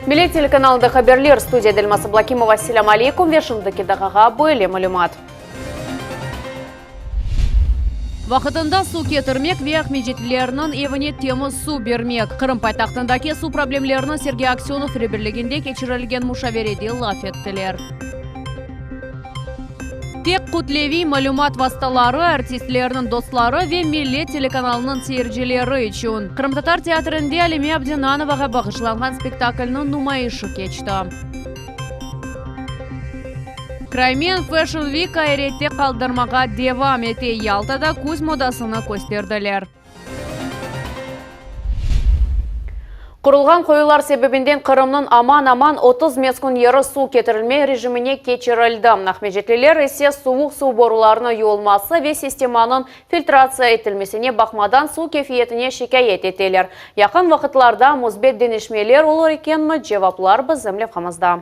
Millet telekanalında haberler, studiyada Elmaz Ablakimova. Selâm aleykum ve şimdiki daqağa böyle malümat. Vaqıtında suv ketirmek ve aqmescitlilerniñ evine temiz suv bermek, Qırım paytahtındaki suv problemlerini Sergey Aksönov reberliginde keçirilgen muşaverede laf ettiler. Tek kütleviy malümat vastaları, artistlerniñ dostları ve Millet telekanalınıñ seyircileri içün Qırımtatar teatrinde Alime Abdinanovağa bağışlanğan spektaklniñ numayışı keçti. Crimean Fashion Week ayrette qaldırmağa devam ete, Yaltada küz modasını kösterdiler. Qurulğan quyular sebebinden Qırımnıñ aman-aman 30 meskün yeri suv ketirilme rejimine keçirildi. Aqmescitliler ise suvuq suv borularınıñ yuvulması ve sistemanıñ filtratsiya etilmesine baqmadan suv kefiyetine şikâyet eteler. Yaqın vaqıtlarda müsbet deñişmeler olur ekenmi, cevaplar bizim levhamızda.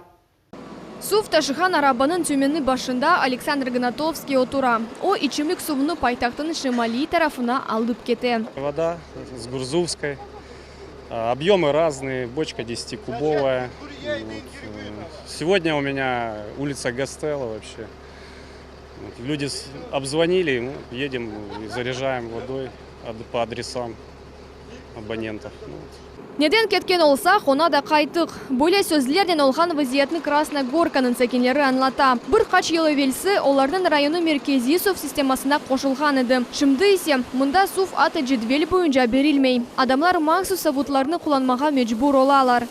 Suv taşığan arabanıñ tümeni başında Aleksandr Gnatovskiy otura. O, içimlik suvunı paytahtnıñ şimaliy tarafına alıp kete. Voda s Gurzufskoy. Obъемы разные, бочка desetikubovaya. Сегодня у меня улица Гастелло вообще. Люди обзвонили, едем и заряжаем водой по адресам абонентов. Neden ketken olsaq, oña da qayttıq. Böyle sözlernen olğan vaziyetni Krasna Gorkanıñ sakinleri añlata. Bir qaç yıl evelsi olarnıñ rayonı merkeziy suv sistemasına qoşulğan edi. Şimdi ise mında suv atta cedvel boyunca berilmey. Adamlar mahsus savutlarnı qullanmağa mecbur olalar.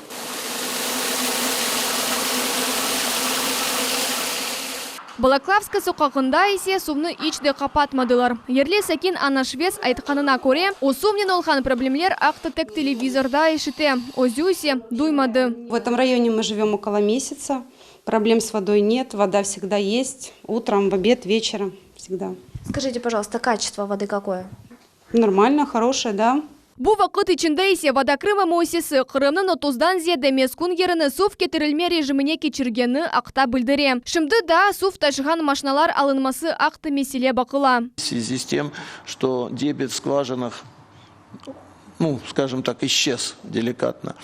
Balaklavska soqağında ise suvnı iç de qapatmadılar. Yerli sakin Anna Şvets aytqanına köre, o suvnen olğan problemler aqta tek televizorda eşite, özü ise duymadı. В этом районе мы живем около месяца. Проблем с водой нет, вода всегда есть, утром, в обед, вечером, всегда. Скажите, пожалуйста, качество воды какое? Нормально, хорошее, да. Bu vaqıt içinde ise Voda Krıma müessisesi Qırımnıñ otuzdan ziyade meskün yerini suv ketirilme rejimine keçirgeni aqta bildire. Şimdi daa suv taşığan maşinalar alınması aqta mesele baqıla. В связи с тем, что дебит в скважинах, ну, скажем так, исчез деликатно.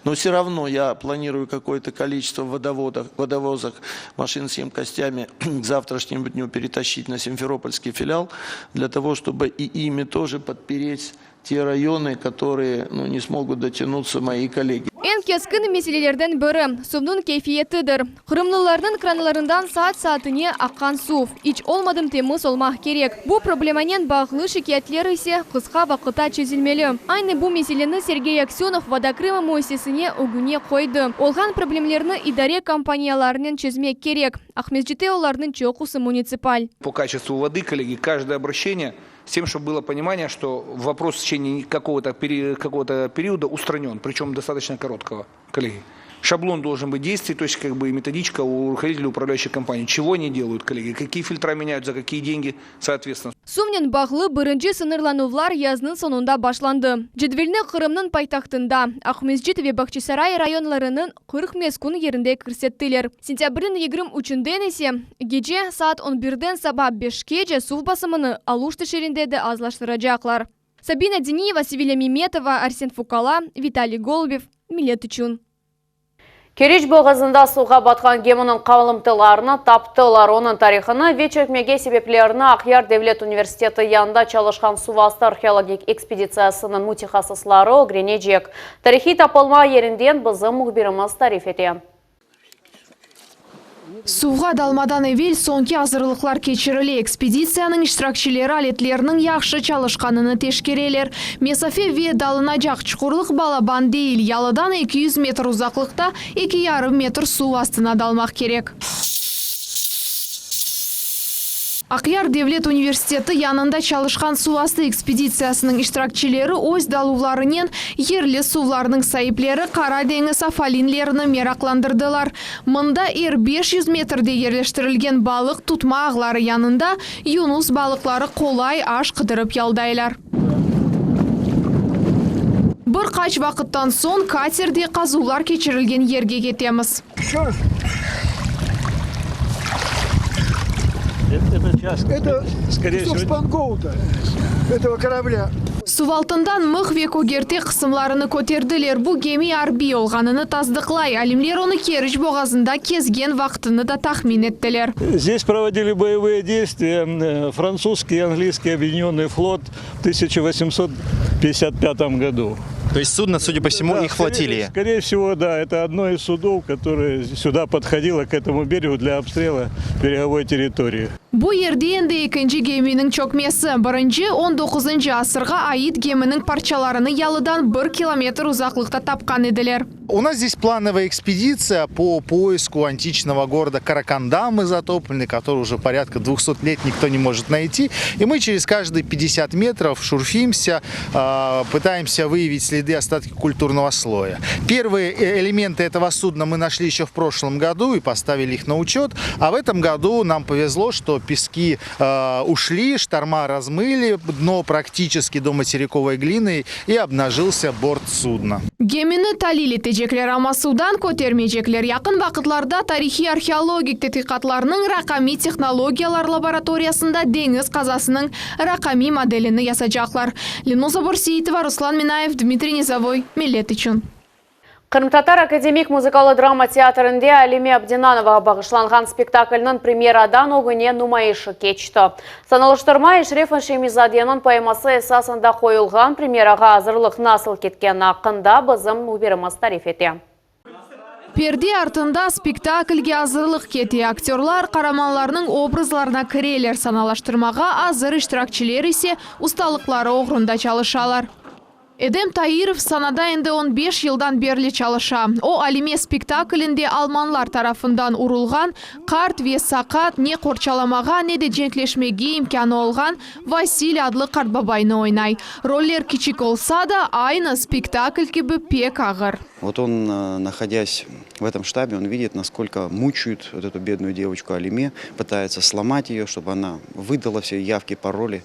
Но все равно я планирую какое-то количество водоводов, водовозок, машин с емкостями к завтрашнему дню перетащить на Симферопольский филиал, для того, чтобы и ими тоже подпереть те районы, которые, ну, не смогут дотянуться мои коллеги. Eñ keskin meselelerden biri, suvnıñ keyfiyetidir. Qırımlılarnıñ kranlarından saat-saatine aqqan suv, iç olmadım temiz olmaq kerek. Bu problemanen bağlı şikâyetler ise qısqa vaqıtta çezilmeli. Aynı bu meseleni Sergey Aksönov Voda Krıma müessisesine ögüne qoydı. Olğan problemlerni idare kompaniyalarınen çezmek kerek. Aqmescitte olarnıñ çoqusı munitsipal. По качеству воды, коллеги, каждое обращение с тем, чтобы было понимание, что вопрос в течение какого-то какого-то периода устранен, причем достаточно короткого, коллеги. Шаблон должен быть действий, то есть как бы и методичка у руководителя управляющей компании. Чего они делают, коллеги, какие фильтра меняют, за какие деньги, соответственно. Suvnen bağlı birinci sıñırlanuvlar yaznıñ soñunda başlandı. Cedvelni Qırımnıñ paytahtında, Aqmescit ve Bağçasaray rayonlarınıñ 40 meskün yerinde kirsettiler. Sentâbrniñ 23-inden ise, gece saat on birden saba beşkece suv basımını Aluşta şeerinde de azlaştıracaqlar. Sabina Diniyeva, Sevilâ Memetova, Arsen Fukala, Vitaliy Golubev, Millet içün. Keriç boğazında suvğa batqan geminiñ qalımtılarını taptılar. Onıñ tarihını ve çökmege sebeplerini Aqyar devlet universiteti yanında çalışqan suvastı arheologik ekspeditsiyasınıñ mütehassısları ögrenecek. Tarihiy tapılma yerinden bizim mühbirimiz tarif ete. Suvğa dalmadan evel soñki azırlıqlar keçirile, ekspeditsiyanıñ iştirakçileri aletlerniñ yahşı çalışqanını teşkereler. Mesafe ve dalınacaq çuqurlıq balaban değil, yalıdan 200 metr uzaqlıqta eki yarım metr suv astına dalmaq kerek. Aqyar devlet universiteti yanında çalışqan suvastı ekspeditsiyasınıñ iştirakçileri öz daluvlarınen yerli suvlarnıñ saipleri Qara deñiz afalinlerini meraqlandırdılar. Mında er 500 metrde yerleştirilgen balıq tutma ağları yanında yunus balıqları qolay aş qıdırıp yaldaylar. Bir qaç vaqıttan soñ katerde qazuvlar keçirilgen yerge ketemiz. Suvaltından mıh ve kögerte qısımlarını köterdiler. Bu gemi arbiy olğanını tasdıqlay. Alimler onı Keriç boğazında kezgen vaqtını da tahmin ettiler. Здесь проводили боевые действия французский и английский объединенный флот в 1855 году. То есть судно, судя по всему, Да, их флотилии. Скорее всего, да, это одно из судов, которое сюда подходило к этому берегу для обстрела береговой территории. Bu yerde endi ekinci geminiñ çökmesi. Birinci, on doquzıncı asırğa ait geminiñ parçalarını yalıdan bir kilometr uzaqlıqta tapqan ediler. У нас здесь плановая экспедиция по поиску античного города Каракандамы затопленный, который уже порядка 200 лет никто не может найти. И мы через каждые 50 метров шурфимся, пытаемся выявить следы остатки культурного слоя. Первые элементы этого судна мы нашли еще в прошлом году и поставили их на учет. А в этом году нам повезло, что пески ушли, шторма размыли дно практически до материковой глины и обнажился борт судна. Gemini talil etecekler, amma suvdan kötermeycekler. Yaqın vaqıtlarda tarihiy-arheologik tedqiqatlarnıñ raqamiy tehnologiyalar laboratoriyasında deñiz qazasınıñ raqamiy modelini yazacaqlar. Lenuza Borseitova, Ruslan Minayev, Dmitriy Nizovoy, Millet içün. Qırımtatar akademik muzıkalı drama teatrinde Alime Abdinanovağa bağışlanğan spektaklniñ premyeradan ögüne numayışı keçti. Sanalaştırma Eşref Şemizadeniñ poeması esasında qoyulğan premyerağa azırlıq nasıl ketkeni aqqında bizim mühbirimiz tarif ete. Perde artında spektaklge azırlıq kete. Aktörlar qaramanlarnıñ obrazlarına kireler, sanalaştırmağa azır iştirakçiler ise ustalıqları oğrunda çalışalar. Edem Tairov sanada endi 15 yıldan berli çalışa. O, Alime spektaklinde almanlar tarafından urulğan, qart ve saqat, ne qorçalamağa, ne de cenkleşmege imkânı olğan Vasil adlı qartbabaynı oynay. Roller kiçik olsa da, aynı spektakl kibi pek ağır. Вот он, находясь в этом штабе, он видит, насколько мучают вот эту бедную девочку Алиме, пытаются сломать ее, чтобы она выдала все явки, пароли,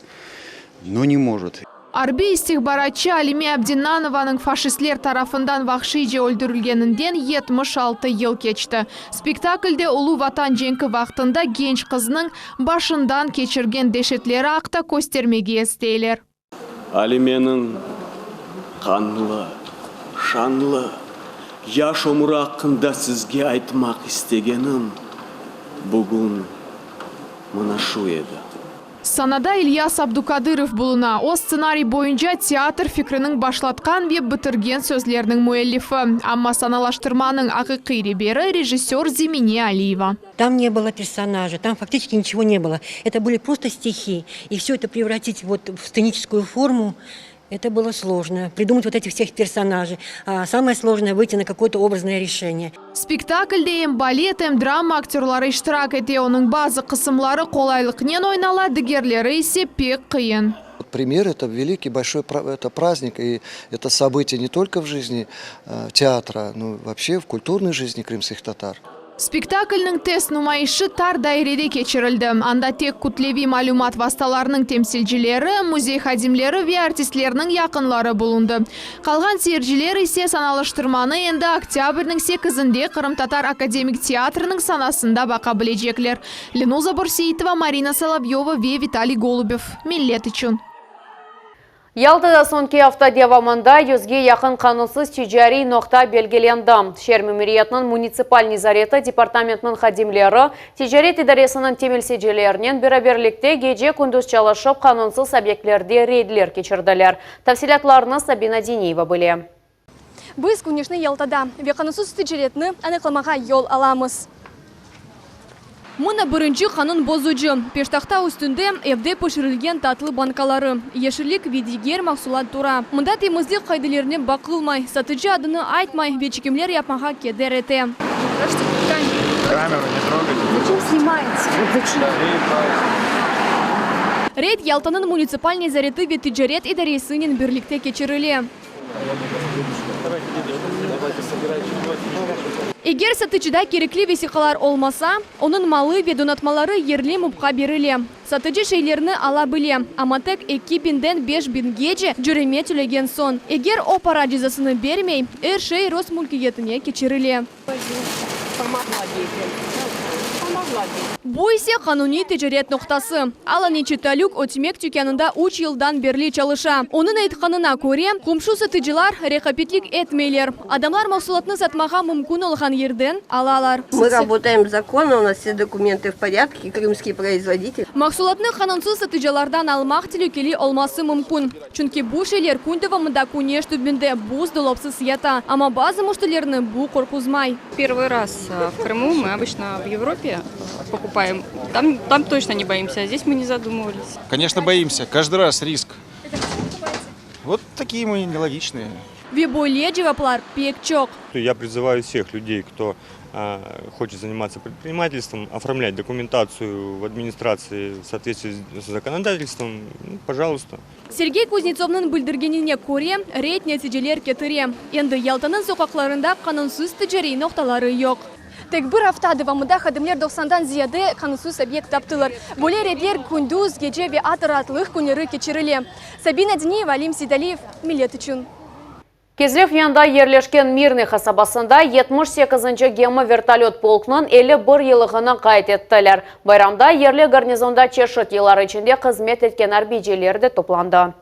но не может. Arbiy istihbaratçı Alime Abdinanovanıñ faşistler tarafından vahşiyce öldürilgeninden 76 yıl keçti. Spektaklde Ulu Vatan cenki vaqtında genç qıznıñ başından keçirgen deşetleri aqta köstermege isteyler. Alimeniñ qanlı, şanlı yaş ömüri aqqında sizge aytmaq istegenim bugün mına şu edi. Sanada İlyas Abdukadırov buluna. O, stsenariy boyunca teatr fikriniñ başlatqan ve bitirgen sözlerniñ müellifi. Amma sanalaştırmanıñ aqiqiy reberi rejissör Zemine Aliyeva. Там не было персонажа, там фактически ничего не было. Это были просто стихи. И все это превратить вот в сценическую форму, это было сложно. Придумать вот этих всех персонажей. А самое сложное – выйти на какое-то образное решение. Spektaklde em balet, em drama aktörları iştirak ete. Onıñ bazı qısımları qolaylıqnen oynala, digerleri ise pek qıyın. Премьера – это великий большой это праздник, и это событие не только в жизни э, театра, но и вообще в культурной жизни крымских татар. Spektaklniñ test numayışı tar dairede keçirildi. Anda tek kütleviy malümat vastalarınıñ temsilcileri, müzey hadimleri ve artistlerniñ yaqınları bulundı. Qalğan seyirciler ise sanalaştırmanı endi oktâbrniñ sekizinde Qırımtatar akademik teatriniñ sanasında baqa bilecekler. Lenuza Borseitova, Marina Solovyova ve Vitaliy Golubev. Millet içün. Yaltada soñki afta devamında 100ge yaqın qanunsız ticariy noqta belgilendi. Şeer memuriyetiniñ munitsipal nezareti departamentiniñ hadimleri ticaret idaresiniñ temsilcilerinen beraberlikte gece-kündüz çalışıp qanunsız obyektlerde reydler keçirdiler. Tafsilâtlarnı Sabina Diniyeva bile. Biz küneşli Yaltada ve qanunsız ticaretni aniqlamağa yol alamız. Mına birinci qanun bozucı. Peştahta üstünde evde pişirilgen tatlı bankaları, yeşillik ve diger mahsulat tura. Mında temizlik qaidelerine baqılmay, satıcı adını aytmay ve çekimler yapmağa keder ete. Камеру не трогайте. Зачем снимаете? Вот зачем? Reyd Yaltanıñ munitsipal nezareti ve ticaret idaresinen birlikte keçirile. Eger satıcıda kerekli vesiqalar olmasa, onıñ malı ve donatmaları yerli MUPqa berile. Satıcı şeylerni ala bile, amma tek 2000-den 5000-gece cöreme tölegen soñ. Eger o para cezasını bermey, er şey Rus mülkiyetine keçirile. Bu ise qanuniy ticaret noqtası. Alla Neçitalük ötmek tükânında üç yıldan berli çalışa. Onıñ aytqanına köre, qomşu satıcılar reqabetlik etmeyler. Adamlar mahsulatnı satmağa mümkün olğan yerden alalar. Mı rabotaem zakonno, u nas vse dokumentı v poryadke, krımskiy proizvoditel. Mahsulatnı qanunsız satıcılardan almaq telükeli olması mümkün. Çünki bu şeyler kün devamında küneş tübünde buzdolapsız yata. Amma bazı müşterilerni bu qorquzmay. Первый раз в Крыму, мы обычно в Европе покупаем. Там, там точно не боимся, а здесь мы не задумывались. Конечно, боимся. Каждый раз риск. Вот такие мы нелогичные. Ve böyle cevaplar pek çoq. Я призываю всех людей, кто хочет заниматься предпринимательством, оформлять документацию в администрации в соответствии с законодательством, ну, пожалуйста. Sergey Kuznetsovnıñ bildirgenine köre, reyd neticeler ketire. Endi Yaltanıñ soqaqlarında qanunsız ticariy noqtaları yoq. Tek bir afta devamında hadimler doqsandan ziyade qanunsız obyekt taptılar. Böyle reydler kündüz, gece ve atta raatlıq künleri keçirile. Sabina Diniyeva, Alim Seydaliyev, Millet içün. Kezlev yanında yerleşken Mirnıy qasabasında 78-nci gemi vertolöt polknıñ 51 yıllığını qayd ettiler. Bayramda yerli garnizonda çeşit yıllar içinde hızmet etken arbiyciler de toplandı.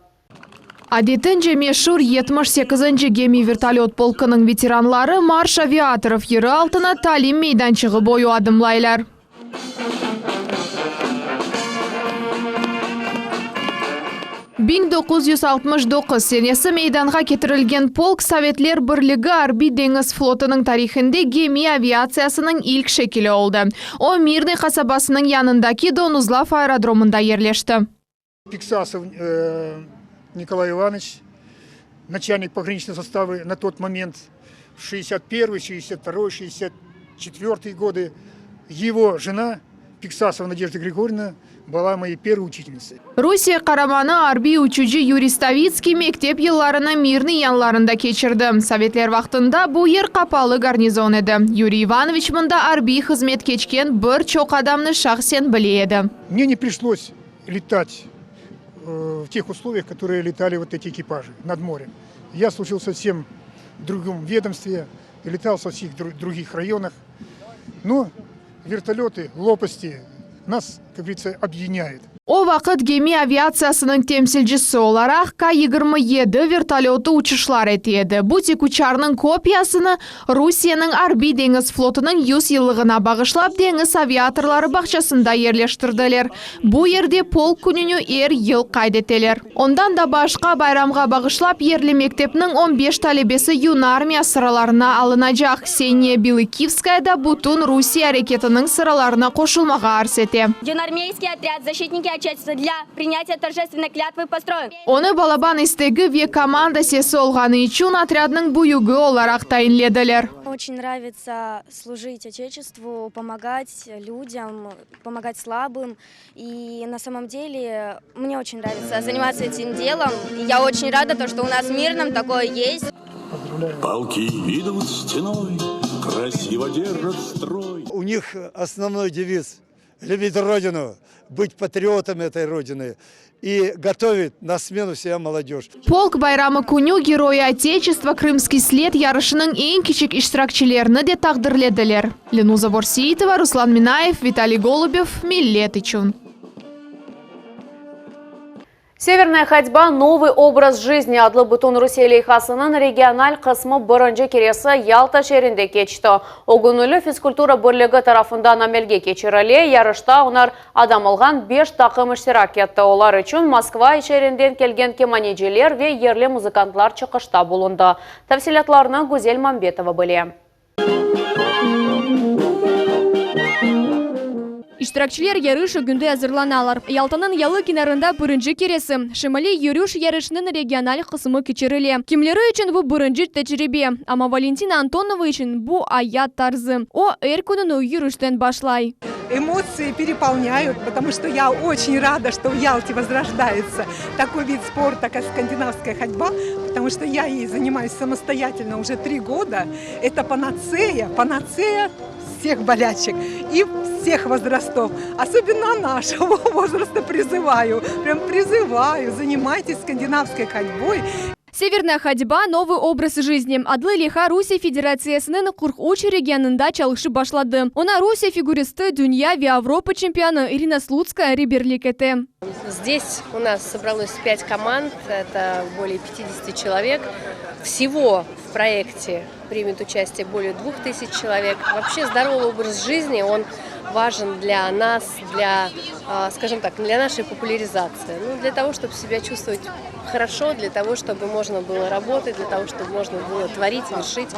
Adetince meşur 78-nci gemi vertolöt polkınıñ veteranları Marş aviatorov yırı altına talim meydançığı boyu adımlaylar. 1969 senesi meydanğa ketirilgen polk Sovetler Birligi Arbiy-deñiz flotunıñ tarihinde gemi aviatsiyasınıñ ilk şekili oldı. O, Mirnıy qasabasınıñ yanındaki Donuzlav aerodromında yerleşti. Piksasov Nikolay İvanoviç, načalnik pograniçnoy zastavı na tot moment, v şestdesât pervıy, şestdesât vtoroy, şestdesât çetvertıy godı, ego jena Piksasova Nadejda Grigorevna byla moey pervoy uçitelnitsey. Rusiye qaramanı, arbiy uçucı Yuriy Stavitskiy mektep yıllarını Mirnıy yanlarında keçirdi. Sovetler vaqtında bu yer qapalı garnizon edi. Yuriy İvanoviç mında arbiy hızmet keçken bir çoq adamnı şahsen bile edi. Mne ne prişlos letat v teh usloviyah, kotorıye letali vot eti ekipajı nad morem. Ya slujil sovsem v drugom vedomstve, letal v sovseh drugih rayonah, no vertolötı, lopasti nas, kak govoritsâ, obyedinyayut. O vaqıt gemi aviatsiyasınıñ temsilcisi olaraq K 27 vertolötı uçuşlar ete edi. Bu tikuçarnıñ kopiyasını Rusiyeniñ Arbiy-deñiz flotunıñ yüz yıllığına bağışlap deñiz aviatorları bağçasında yerleştirdiler. Bu yerde polk kününi er yıl qayd eteler. Ondan da başqa, bayramğa bağışlap yerli mektepniñ on beş talebesi Yunarmiya sıralarına alınacaq. Kseniya Bilıkivskaya da bütün Rusiye areketiniñ sıralarına qoşulmağa arz ete. Yunarmeyskiy otryad Zaşçitniki Oteçestva dlâ prinyatiya torjestvennoy klâtvı postroyen. Onı balaban istegi ve komanda sesi olğanı içün otryadnıñ büyügi olaraq tayinlediler. Oçen nravitsa slujit Oteçestvu, pomogat lüdyam, pomogat slabım. I na samom dele mne oçen nravitsa zanimatsa etim delom. I ya oçen rada, to çto u nas v Mirnom takoe est. Polki idut stenoy, krasivo derjat stroy. U nih osnovnoy deviz, Lübit Rodinu, bıt patriotom etoy Rodiny i gotovit na smenu vsya molodej. Polk bayramı künü Geroi Oteçestva Krımskiy sled yarışınıñ eñ kiçik iştirakçilerini de taqdirlediler. Lenuza Borseitova, Ruslan Minayev, Vitaliy Golubev, Millet içün. Severnaya hodba, novıy obraz jizni adlı Bütünrusiye leyhasınıñ regional qısmı birinci keresi Yalta şeerinde keçti. O, göñülli fizkultura birligi tarafından amelge keçirile. Yarışta onar adam olğan beş taqım iştirak etti. Olar içün Moskva şeerinden kelgen kemaneciler ve yerli muzıkantlar çıqışta bulundı. Tafsilâtlarnı Güzel Mambetova bile. İştirakçiler yarış ögünde azırlanalar. Yaltanıñ yalı kenarında birinci keresi Şimaliy yürüş yarışınıñ regional qısmı keçirile. Kimleri içün bu birinci tecribe, amma Valentina Antonova içün bu ayat tarzı. O, er kününi yürüşten başlay. Emotsii perepolnyayut, potomu çto ya oçen rada, çto v Yalte vozrojdayetsâ takoy vid sporta, kak skandinavskaya hodba, potomu çto ya ey zanimayus samostoyatelno uje tri goda, eto panatseya, panatseya vseh bolâçek i vseh vozrastov, osobenno našego vozrasta prizyvayu, prâm prizyvayu, zanimaytes skandinavskoy hodboy. Severная ходьба, новый образ жизни adlı leyha Rusiye Federatsiyasınıñ 43 regionında çalışıp başladı. Oña Rusiye figuristi, dünya ve Avropa çempionı İrina Slutskaya reberlik ete. Здесь у нас собралось пять команд, это более 50 человек. Всего в проекте примет участие более 2000 человек. Вообще здоровый образ жизни, он важен для нас, для, скажем так, для нашей популяризации. Ну, для того, чтобы себя чувствовать хорошо, для того, чтобы можно было работать, для того, чтобы можно было творить, вершить.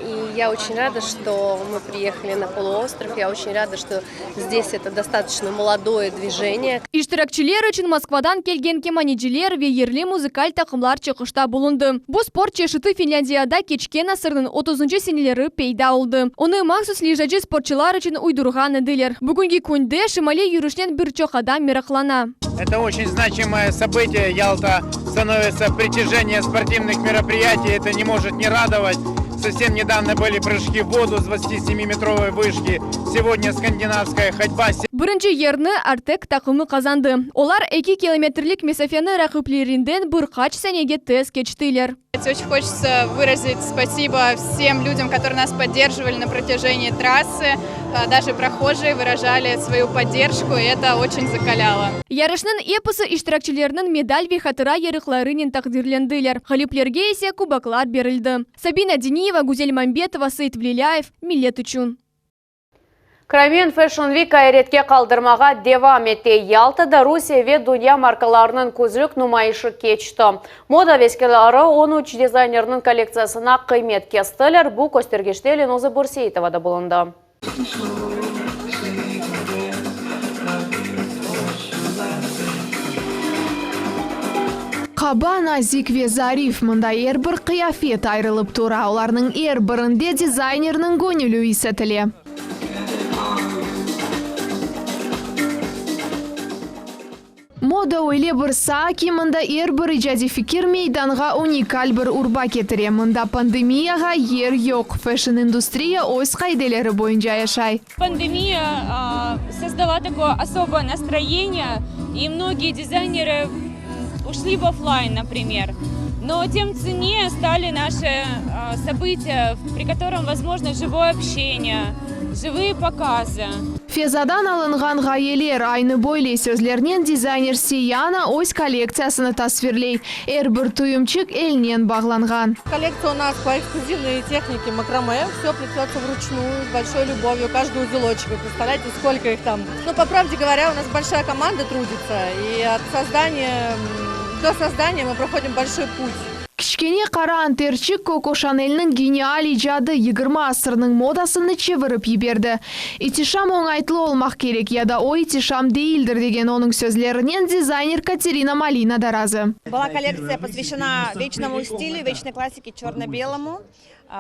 И я очень рада, что мы приехали на полуостров. Я очень рада, что здесь это достаточно молодое движение. İştirakçiler içün Moskvadan kelgen kemaneciler ve yerli muzıkal taqımlar çıqışta bulundı. Bu sport çeşiti Finlândiyada keçken asırnıñ otuzıncı seneleri peyda oldı. Onı mahsus lıjacı sportçılar içün uydurğan ediler. Bugünki künde şimaliy yürüşnen bir çoq adam meraqlana. Это очень значимое событие. Ялта становится притяжение спортивных мероприятий. Это не может не радовать. Совсем недавно были прыжки в воду с 27-метровой вышки. Сегодня скандинавская ходьба. Birinci yerni Artek taqımı qazandı. Olar eki kilometrlik mesafeni raqiplerinden bir qaç saniyege tez keçtiler. Очень хочется выразить спасибо всем людям, которые нас поддерживали на протяжении трассы. Даже прохожие выражали свою поддержку, и это очень закаляло. Yarışnıñ episi iştirakçileriniñ medal ve hatıra yarlıqlarınen taqdirlendiler. Ğaliplerge ise kuboklar berildi. Sabina Diniyeva, Güzel Mambetova, Seit Velilâyev, Millet içün. Crimean Fashion Week ayretke qaldırmağa devam ete. Yaltada Rusiye ve dünya markalarınıñ küzlük numayışı keçti. Moda aveskerleri 13 dizaynerniñ kollektsiyasına qıymet kestiler. Bu köstergiçte Lenuza Bürseitova da bulundı. Qaba, nazik ve zarif, mında er bir qıyafet ayırılıp tura, olarnıñ er birinde dizaynerniñ göñüli is etile. Moda öyle bir saa ki, mında er bir icadiy fikir meydanğa unikal bir urba ketire. Mında pandemiyağa yer yoq, feşn-industriya öz qaideleri boyunca yaşay. Pandemiya создала такое особое настроение, и многие дизайнеры ушли в офлайн, например. Но тем ценнее стали наши события, при котором возможно живое общение, живые показы. Fezadan alınğan ğayeler, aynı böyle sözlernen dizayner Seyana öz kollektsiyasını tasvirley. Er bir tüyümçik elnen bağlanğan. Коллекция у нас по эксклюзивной технике макраме. Все плетется вручную, с большой любовью, каждый узелочек. Вы представляете, сколько их там. Но, по правде говоря, у нас большая команда трудится. И от создания, до создания мы проходим большой путь. Kiçkene qara anterçik Koko Şanelniñ genial icadı 20 asırnıñ modasını çevirip yiberdi. İtişam oñaytlı olmaq kerek ya da o itişam değildir degen onıñ sözlerinen dizayner Katerina Malina da razı. Была коллекция посвящена вечному стилю, вечной классике черно-белому.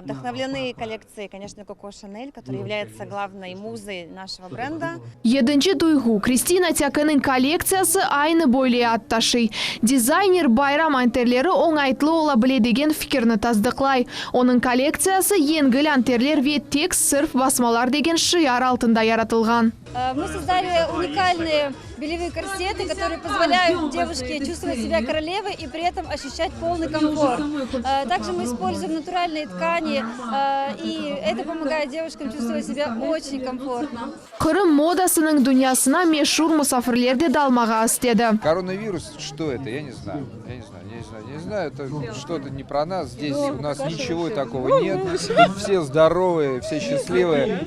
Вдохновлены коллекцией, конечно, Коко Шанель, которая является главной музой нашего бренда. Yedinci duyğu Kristina Tякiniñ kollektsiyası aynı böyle ad taşıy. Dizayner bayram anterleri oñaytlı ola bile degen fikirni tasdıqlay. Onıñ kollektsiyası yengil anterler ve tek sırf basmalar degen şiar altında yaratılğan. Мы создали уникальные бельевые корсеты, которые позволяют девушке чувствовать себя королевой и при этом ощущать полный комфорт. Также мы используем натуральные ткани, и это помогает девушкам чувствовать себя очень комфортно. Qırım modasınıñ dünyasına meşur musafirler de dalmağa istedi. Коронавирус, что это, я не знаю. Я не знаю, я не знаю, не знаю. Это что-то не про нас. Здесь у нас ничего такого нет. Тут все здоровые, все счастливые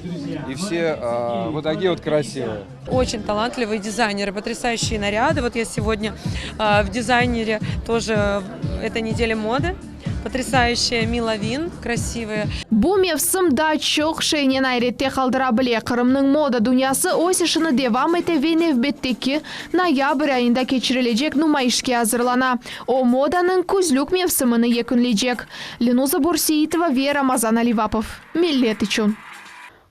и все а, вот такие вот красивые. Очень талантливые дизайнеры, потрясающие наряды. Вот я сегодня э, в дизайнере тоже этой неделе моды. Потрясающая Мила Вин, красивые. Bu mevsim daa çoq şeynen ayrette qaldıra bile. Qırımnıñ moda dünyası öz işini devam ete ve nevbetteki noyabr ayında keçirilecek numayışke azırlana. O, modanıñ küzlük mevsimini yekünleycek. Lenuza Bürseitova ve Ramazan Alivapov. Millet içün.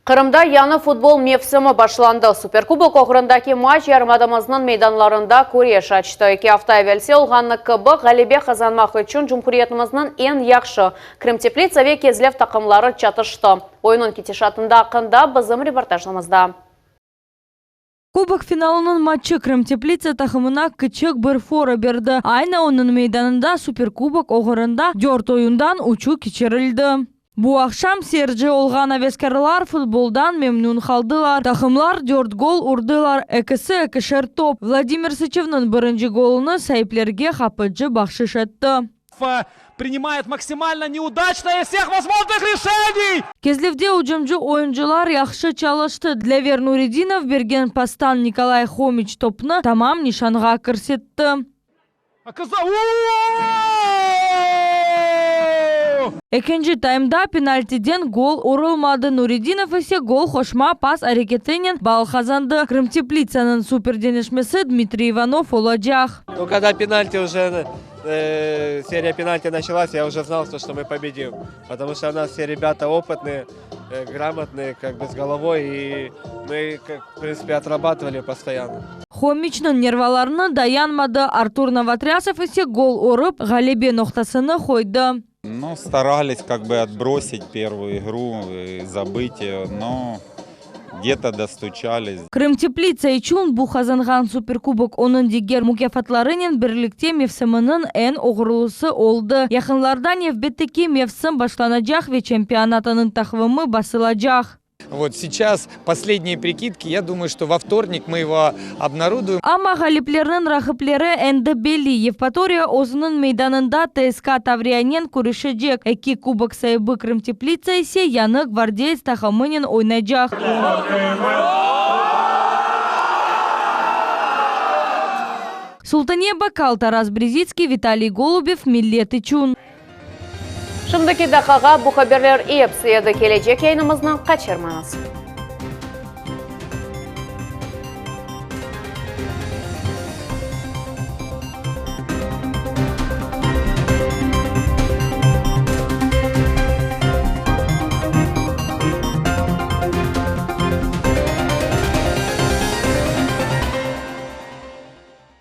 Qırımda yañı futbol mevsimi başlandı. Superkubok oğrundaki maç yarımadamıznıñ meydanlarında küreş açtı. Eki afta evelsi olğanı kibi ğalebe qazanmaq içün cumhuriyetimizniñ eñ yahşı Krımteplitsa ve Kezlev taqımları çatıştı. Oyunnıñ ketişatında aqqında bizim reportajımızda. Kubok finalınıñ matçı Krımteplitsa taqımına kiçik bir fora berdi. Aynı onıñ meydanında Superkubok oğurında dört oyundan üçü keçirildi. Bu aqşam seyirci olğan aveskârlar futboldan memnün qaldılar. Taqımlar dört gol urdılar, ekisi ekişer top. Vladimir Sıçevniñ birinci golunı saiplerge qapıcı bahşış etti. Принимает максимально неудачное из всех возможных решений! Kezlevde ücümci oyuncılar yahşı çalıştı. Dlâver Nuredinov bergen pastan Nikolay Homiç topnı tamam nişanğa kirsetti. Ekinci taymda penaltiden gol urulmadı, Nuredinov ise gol qoşma pas areketinen ball qazandı. Krımteplitsanıñ super deñişmesi Dmitriy İvanov olacaq. Nu, kogda penalti uje, seriya penalti naçalas, ya uje znal, to, çto mı pobedim. Potomu çto u nas vse rebâta opıtnıye, gramotnıye, kak bı s golovoy, i mı, kak, v printsipe, otrabatıvali postoyanno. Homiçniñ nervalarını dayanmadı, Artur Novotrâsov ise gol urıp, ğalebe noqtasını qoydı. Nu, starались как бы отбросить первую игру, забыть ее, но где-то достучались. Krımteplitsa içün bu qazanğan Superkubok onıñ diger mukâfatlarınen birlikte mevsiminiñ eñ oğurlısı oldı. Yaqınlarda nevbetteki mevsim başlanacaq ve çempionatınıñ taqvimi basılacaq. Vot seyças posledniye prikidki, ya dumayu, çto vo vtornik mı ego obnaroduem. Amma ğaliplerniñ raqipleri endi belli, Yevpatoriya özüniñ meydanında TSK Tavriyanen küreşecek, eki kubok saibi Krımteplitsa ise yañı Gvardeyets taqımınen oynaycaq. Sultaniye Bakal, Taras Brezitskiy, Vitaliy Golubev, Millet içün. Şimdiki daqqağa bu haberler epsi edi. Kelecek yayınımıznı qaçırmañız.